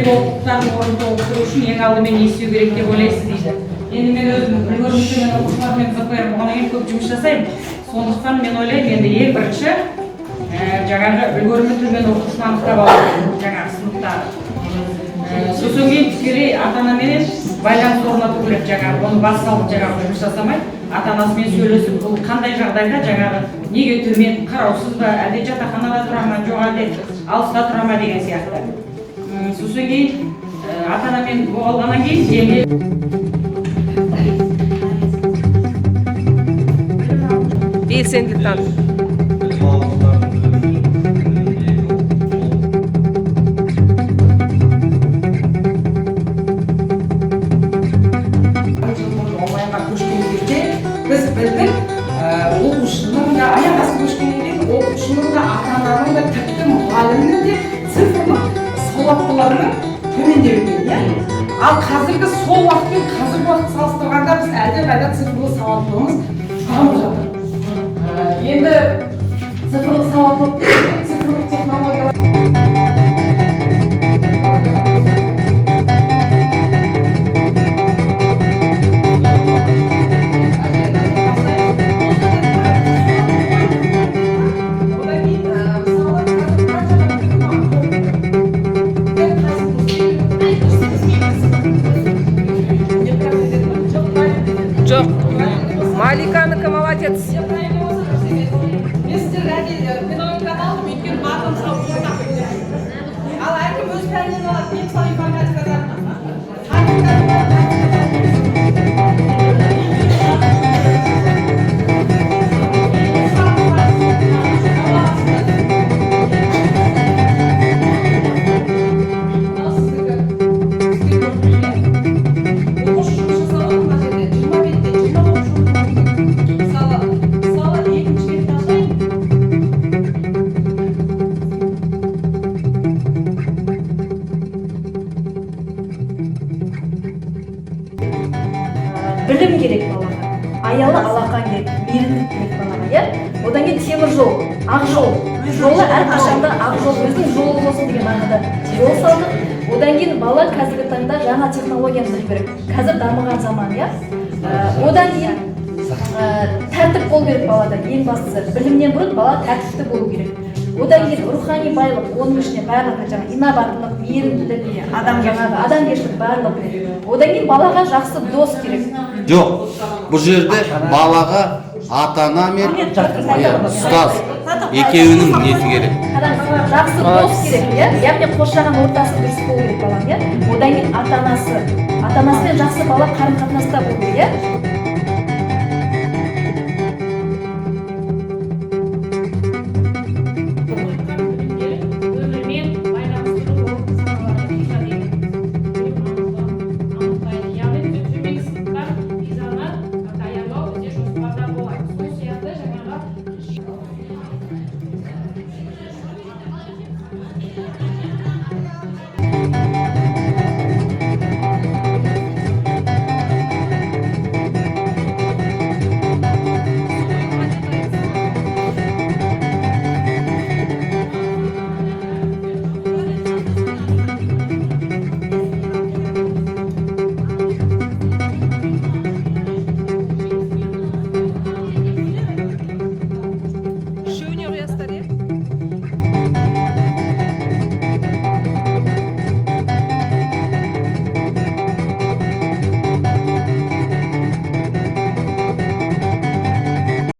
Төменгі оқулықтардың орнын толықтыру үшін ең алдымен не істеу керек деп ойлайсыз дейді. Енді мен өзім үлгерімі төмен оқушылармен ЗПР болғаннан кейін көп жұмыс жасаймын. Сондықтан мен ойлаймын, енді ең бірінші жаңағы үлгерімі төмен оқушыны анықтап алу керек жаңағы сыныптағы. Сосын кейін тікелей ата анаменен байланыс орнату керек. Жаңағы оны бас салып жаңағы жұмыс жасамай, ата анасымен сөйлесіп, бұл қандай жағдайда, жаңағы неге төмен, қараусыз ба, әлде жатақханада тұра ма, жоқ әлде алыста тұра ма деген сияқты. Сосын кейін ата анамен болғаннан кейін жеңіл Белсенділік таныту. Білім алушылардың білімінің Жыл бұрын онлайнға көшкен кезде біз білдік, оқушының да, аяқ асты көшкеннен кейін оқушының да, ата ананың да, тіпті мұғалімнің де цифрлық сауаттылығының төмендеу екенін, иә. Ал қазіргі сол уақыт пен қазіргі уақытты салыстырғанда, біз әлдеқайда цифрлық сауаттылығымыз дамып жатыр. Енді цифрлық сауаттылық, цифрлық технологиялар. Одан кейін, мысалы, қазір қаншама білім. Жоқ. Маликанікі молодец. Мен сіздерге әдейі педагогиканы алдым, өйткені барлығымызға ортақ. Ал әркім өз пәнінен алады. Мен, мысалы, информатикадан. Оқушы жұмыс жасап отыр мына жерде. 20 бетте 20 оқушы отыр. Мысалы, екінші бетті ашайын. Білім керек балаға, аялы алақан керек, мейірімділік керек балаға, иә. Одан кейін темір жол, ақ жол жолы, әрқашанда ақ жол, өзінің жолы болсын деген мағынада жол салдық. Одан кейін бала қазіргі таңда жаңа технологияны білу керек, қазір дамыған заман, иә. Одан кейін тәртіп болу керек балада. Ең бастысы, білімнен бұрын бала тәртіпті болу керек. Одан кейін рухани байлық, оның ішіне барлығы жаңағы инабаттылық, мейірімділік, жаңағы адамгершілік, барлығы. Одан кейін балаға жақсы дос керек. Жоқ, бұл жерде балаға ата ана мен, иә, ұстаз екеуінің несі керек. Қараңыз, жақсы дос керек, иә, яғни қоршаған ортасы дұрыс болу керек баланың, иә. Одан кейін ата анасы, ата анасымен жақсы бала қарым қатынаста болу керек, иә.